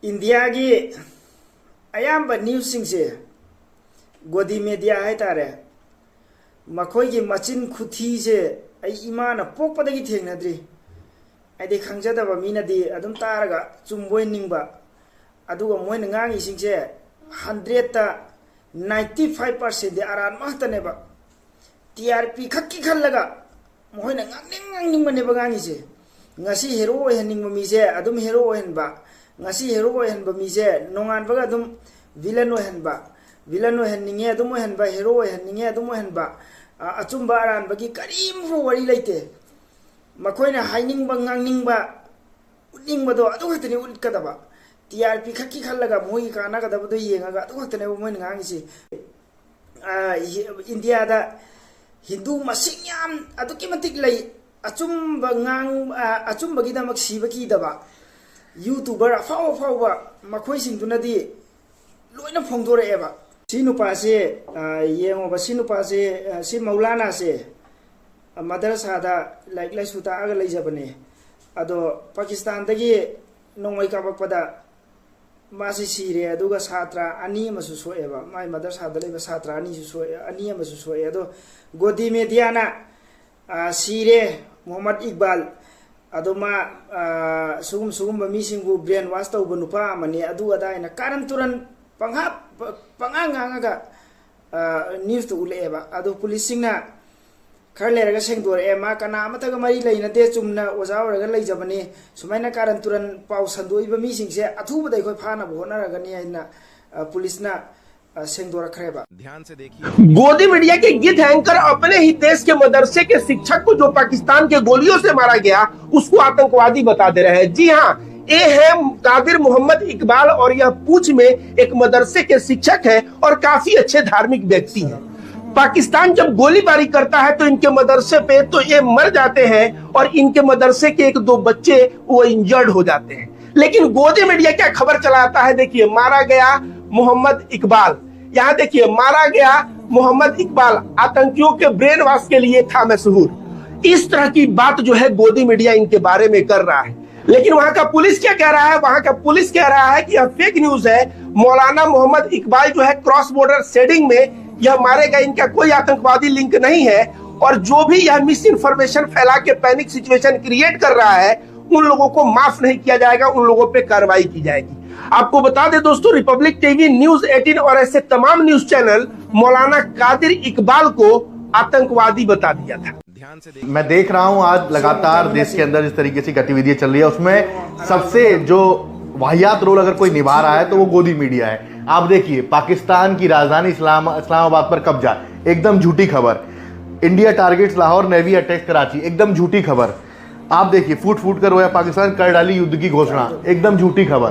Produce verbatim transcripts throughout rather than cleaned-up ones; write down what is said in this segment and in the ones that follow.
ꯏꯟꯗꯤꯌꯥꯒꯤ ꯑꯌꯥꯝꯕ ꯅ꯭ꯌꯨꯁꯁꯤꯡꯁꯦ, ꯒꯣꯗꯤ ꯃꯦꯗꯤꯌꯥ ꯍꯥꯏꯇꯥꯔꯦ, ꯃꯈꯣꯏꯒꯤ ꯃꯆꯤꯟ ꯈꯨꯊꯤꯁꯦ ꯑꯩ ꯏꯃꯥꯅ ꯄꯣꯛꯄꯗꯒꯤ ꯊꯦꯡꯅꯗ꯭ꯔꯤ꯫ ꯍꯥꯏꯗꯤ ꯈꯪꯖꯗꯕ ꯃꯤꯅꯗꯤ ꯑꯗꯨꯝ ꯇꯥꯔꯒ ꯆꯨꯝꯕꯣꯏ ꯅꯤꯡꯕ, ꯑꯗꯨꯒ ꯃꯣꯏꯅ ꯉꯥꯡꯉꯤꯁꯤꯡꯁꯦ ꯍꯟꯗ꯭ꯔꯦꯠꯇ ꯅꯥꯏꯟꯇꯤ ꯐꯥꯏꯚ ꯄꯥꯔꯁꯦꯟꯗꯤ ꯑꯔꯥꯟꯕ ꯉꯥꯛꯇꯅꯦꯕ꯫ ꯇꯤ ꯑꯥꯔ ꯄꯤ ꯈꯛꯀꯤ ꯈꯜꯂꯒ ꯃꯈꯣꯏꯅ ꯉꯥꯡꯅꯤꯡ ꯉꯥꯡꯅꯤꯡꯕꯅꯦꯕ ꯉꯥꯡꯉꯤꯁꯦ꯫ ꯉꯁꯤ ꯍꯦꯔꯣ ꯑꯣꯏꯍꯟꯅꯤꯡꯕ ꯃꯤꯁꯦ ꯑꯗꯨꯝ ꯍꯦꯔꯣ ꯑꯣꯏꯍꯟꯕ, ꯉꯁꯤ ꯍꯦꯔꯣ ꯑꯣꯏꯍꯟꯕ ꯃꯤꯁꯦ ꯅꯣꯡꯉꯥꯟꯕꯒ ꯑꯗꯨꯝ ꯚꯤꯂꯟ ꯑꯣꯏꯍꯟꯕ, ꯚꯤꯂꯟ ꯑꯣꯏꯍꯟꯅꯤꯡꯉꯦ ꯑꯗꯨꯝ ꯑꯣꯏꯍꯟꯕ, ꯍꯦꯔꯣ ꯑꯣꯏꯍꯟꯅꯤꯡꯉꯦ ꯑꯗꯨꯝ ꯑꯣꯏꯍꯟꯕ꯫ ꯑ, ꯑꯆꯨꯝꯕ ꯑꯔꯥꯟꯕꯒꯤ ꯀꯔꯤꯝꯐꯥꯎ ꯋꯥꯔꯤ ꯂꯩꯇꯦ꯫ ꯃꯈꯣꯏꯅ ꯍꯥꯏꯅꯤꯡꯕ ꯉꯥꯡꯅꯤꯡꯕ ꯎꯠꯅꯤꯡꯕꯗꯣ ꯑꯗꯨ ꯈꯛꯇꯅꯤ ꯎꯠꯀꯗꯕ꯫ ꯇꯤ ꯑꯥꯔ ꯄꯤ ꯈꯛꯀꯤ ꯈꯜꯂꯒ ꯃꯣꯏꯒꯤ ꯀꯥꯟꯅꯒꯗꯕꯗꯣ ꯌꯦꯡꯉꯒ ꯑꯗꯨ ꯈꯛꯇꯅꯦꯕ ꯃꯣꯏꯅ ꯉꯥꯡꯉꯤꯁꯦ꯫ ꯑ, ꯍꯤ-, ꯏꯟꯗꯤꯌꯥꯗ ꯍꯤꯟꯗꯨ ꯃꯁꯤꯡ ꯌꯥꯝ ꯑꯗꯨꯛꯀꯤ ꯃꯇꯤꯛ ꯂꯩ꯫ ꯑꯆꯨꯝꯕ ꯉꯥꯡ-, ꯑ, ꯑꯆꯨꯝꯕꯒꯤꯗꯃꯛ ꯁꯤꯕ ꯀꯤꯗꯕ ꯌꯨꯇꯨꯕꯔ ꯑꯐꯥꯎ ꯑꯐꯥꯎꯕ ꯃꯈꯣꯏꯁꯤꯡꯗꯨꯅꯗꯤ ꯂꯣꯏꯅ ꯐꯣꯡꯗꯣꯔꯛꯑꯦꯕ꯫ ꯁꯤ ꯅꯨꯄꯥꯁꯦ, ꯑ, ꯌꯦꯡꯉꯣꯕ, ꯁꯤ ꯅꯨꯄꯥꯁꯦ, ꯑ, ꯁꯤ ꯃꯧꯂꯥꯅꯥꯁꯦ, ꯑ, ꯃꯗꯔꯁꯥꯗ ꯂꯥꯏꯔꯤꯛ ꯂꯥꯏꯁꯨ ꯇꯥꯛꯑꯒ ꯂꯩꯖꯕꯅꯦ꯫ ꯑꯗꯣ ꯄꯥꯀꯤꯁꯇꯥꯟꯗꯒꯤ ꯅꯣꯡꯃꯩ ꯀꯥꯞꯄꯛꯄꯗ ꯃꯥꯁꯤ ꯁꯤꯔꯦ, ꯑꯗꯨꯒ ꯁꯥꯇ꯭ꯔ ꯑꯅꯤ ꯑꯃꯁꯨ ꯁꯣꯛꯑꯦꯕ, ꯃꯥꯏ ꯃꯗꯔꯁꯥꯗ ꯂꯩꯕ ꯁꯥꯇ꯭ꯔ ꯑꯅꯤꯁꯨ ꯁꯣꯛꯑꯦ, ꯑꯅꯤ ꯑꯃꯁꯨ ꯁꯣꯛꯑꯦ꯫ ꯑꯗꯣ ꯒꯣꯗꯤ ꯃꯦꯗꯤꯌꯥꯅ, ꯑ, ꯁꯤꯔꯦ ꯃꯨꯍꯝꯃꯗ ꯏꯛꯕꯥꯜ, ꯑꯗꯣ ꯃꯥ, ꯑ, ꯁꯨꯒꯨꯝ-, ꯁꯨꯒꯨꯝꯕ ꯃꯤꯁꯤꯡꯕꯨ ꯕ꯭ꯔꯦꯟ ꯋꯥꯁ ꯇꯧꯕ ꯅꯨꯄꯥ ꯑꯃꯅꯤ, ꯑꯗꯨ ꯑꯗꯥ ꯍꯥꯏꯅ ꯀꯥꯔꯟ ꯇꯨꯔꯟ ꯄꯪꯍꯥꯞ-, ꯄ-, ꯄꯪꯉꯥꯡ ꯉꯥꯡꯉꯒ, ꯑ, ꯅ꯭ꯌꯨꯁꯇ ꯎꯠꯂꯛꯑꯦꯕ꯫ ꯑꯗꯣ ꯄꯨꯂꯤꯁꯁꯤꯡꯅ ꯈꯔ ꯂꯩꯔꯒ ꯁꯦꯡꯗꯣꯔꯛꯑꯦ, ꯃꯥ ꯀꯅꯥ ꯑꯃꯠꯇꯒ ꯃꯔꯤ ꯂꯩꯅꯗꯦ, ꯆꯨꯝꯅ ꯑꯣꯖꯥ ꯑꯣꯏꯔꯒ ꯂꯩꯖꯕꯅꯤ, ꯁꯨꯃꯥꯏꯅ ꯀꯥꯔꯟ ꯇꯨꯔꯟ ꯄꯥꯎ ꯁꯟꯗꯣꯛꯏꯕ ꯃꯤꯁꯤꯡꯁꯦ ꯑꯊꯨꯕꯗ ꯑꯩꯈꯣꯏ ꯐꯥꯅꯕ ꯍꯣꯠꯅꯔꯒꯅꯤ ꯍꯥꯏꯅ, ꯑ, ꯄꯨꯂꯤꯁꯅ, ꯑ, ꯁꯦꯡꯗꯣꯔꯛꯈ꯭ꯔꯦꯕ꯫ गोदी मीडिया के गिद्ध एंकर अपने ही देश के मदरसे के शिक्षक को, जो पाकिस्तान के गोलियों से मारा गया, उसको आतंकवादी बता दे रहे हैं। जी हाँ, ये है कादिर मोहम्मद इकबाल और यह पूंछ में एक मदरसे के शिक्षक है और काफी अच्छे धार्मिक व्यक्ति हैं। पाकिस्तान जब गोलीबारी करता है तो इनके मदरसे पे तो ये मर जाते हैं और इनके मदरसे के एक दो बच्चे वो इंजर्ड हो जाते हैं। लेकिन गोदी मीडिया क्या खबर चलाता है, देखिए, मारा गया मोहम्मद इकबाल, यहाँ देखिए, मारा गया मोहम्मद इकबाल, आतंकियों के ब्रेन वॉश के लिए था मशहूर। इस तरह की बात जो है गोदी मीडिया इनके बारे में कर रहा है। लेकिन वहां का पुलिस क्या कह रहा है? वहां का पुलिस कह रहा है कि यह फेक न्यूज है। मौलाना मोहम्मद इकबाल जो है क्रॉस बॉर्डर शेडिंग में यह मारे गए, इनका कोई आतंकवादी लिंक नहीं है। और जो भी यह मिस इन्फॉर्मेशन फैला के पैनिक सिचुएशन क्रिएट कर रहा है, उन लोगों को माफ नहीं किया जाएगा, उन लोगों पे कार्रवाई की जाएगी। आपको बता दें दोस्तों, रिपब्लिक टीवी, न्यूज़ एटीन और ऐसे तमाम न्यूज़ चैनल मौलाना कादिर इकबाल को आतंकवादी बता दिया था। मैं देख रहा हूं आज लगातार देश के अंदर जिस तरीके से गतिविधियां चल रही है, उसमें सबसे जो वाहियात रोल अगर कोई निभा रहा है तो वो गोदी मीडिया है। आप देखिए, पाकिस्तान की राजधानी इस्लाम इस्लामाबाद पर कब्जा, एकदम झूठी खबर। India targets Lahore, navy attacks Karachi, एकदम झूठी खबर। आप देखिए, फूट फूट कर रोया पाकिस्तान, कर डाली युद्ध की घोषणा, एकदम झूठी खबर।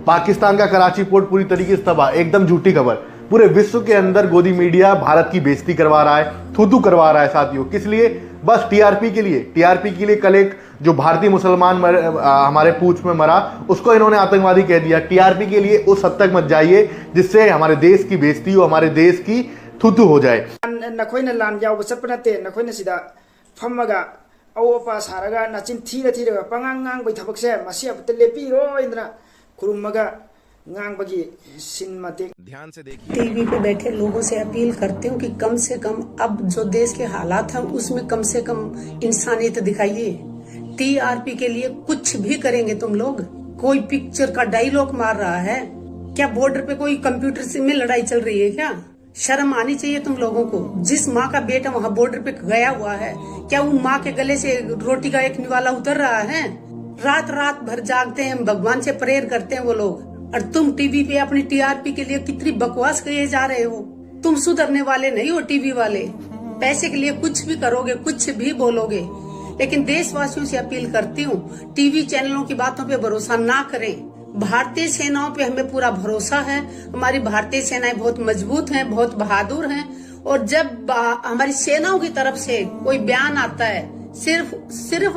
पाकिस्तान का कराची पोर्ट पूरी तरीके से तबाह, एकदम झूठी खबर। पूरे विश्व के अंदर गोदी मीडिया भारत की बेइज्जती करवा रहा है, थूथू करवा रहा है साथियों। किस लिए? बस टीआरपी के लिए। टीआरपी के लिए कल एक जो भारतीय मुसलमान मर, आ, हमारे पूछ में मरा, उसको इन्होंने आतंकवादी कह दिया। टीआरपी के लिए उस हद तक मत जाइए जिससे हमारे देश की बेइज्जती हो, हमारे देश की थूथू हो जाए। ꯅꯈꯣꯏꯅ ꯂꯥꯟ ꯌꯥꯎꯕ ꯆꯠꯄ ꯅꯠꯇꯦ꯫ ꯅꯈꯣꯏꯅ ꯁꯤꯗ ꯐꯝꯃꯒ ꯑꯑꯣꯄꯥ ꯁꯥꯔꯒ ꯅꯆꯤꯟ ꯊꯤꯔ ꯊꯤꯔꯒ ꯄꯉꯥꯡ ꯉꯥꯡꯕꯒꯤ ꯊꯕꯛꯁꯦ ꯃꯁꯤ ꯑꯃꯨꯛꯇ ꯂꯦꯞꯄꯤꯔꯣꯏꯗꯅ ꯈꯨꯔꯨꯝꯃꯒ ꯉꯥꯡꯕꯒꯤ ꯁꯤꯟ ꯃꯇꯦꯛ टीवी पे बैठे लोगों से अपील करती हूँ कि कम से कम अब जो देश के हालात हैं उसमें कम से कम इंसानियत दिखाइए। टीआरपी के लिए कुछ भी करेंगे तुम लोग। कोई पिक्चर का डायलॉग मार रहा है क्या? बॉर्डर पे कोई कंप्यूटर से में लड़ाई चल रही है क्या? शर्म आनी चाहिए तुम लोगों को। जिस माँ का बेटा वहाँ बॉर्डर पे गया हुआ है, क्या वो माँ के गले से रोटी का एक निवाला उतर रहा है? रात रात भर जागते हैं, भगवान से प्रेयर करते हैं वो लोग, और तुम टीवी पे अपनी टीआरपी के लिए कितनी बकवास कहे जा रहे हो। तुम सुधरने वाले नहीं हो टीवी वाले। पैसे के लिए कुछ भी करोगे, कुछ भी बोलोगे, लेकिन देशवासियों से अपील करती हूँ, टीवी चैनलों की बातों पे भरोसा ना करें। भारतीय सेनाओं पे हमें पूरा भरोसा है। हमारी भारतीय सेनाएं बहुत मजबूत हैं, बहुत बहादुर हैं। और जब बा- हमारी सेनाओं की तरफ से कोई बयान आता है, सिर्फ सिर्फ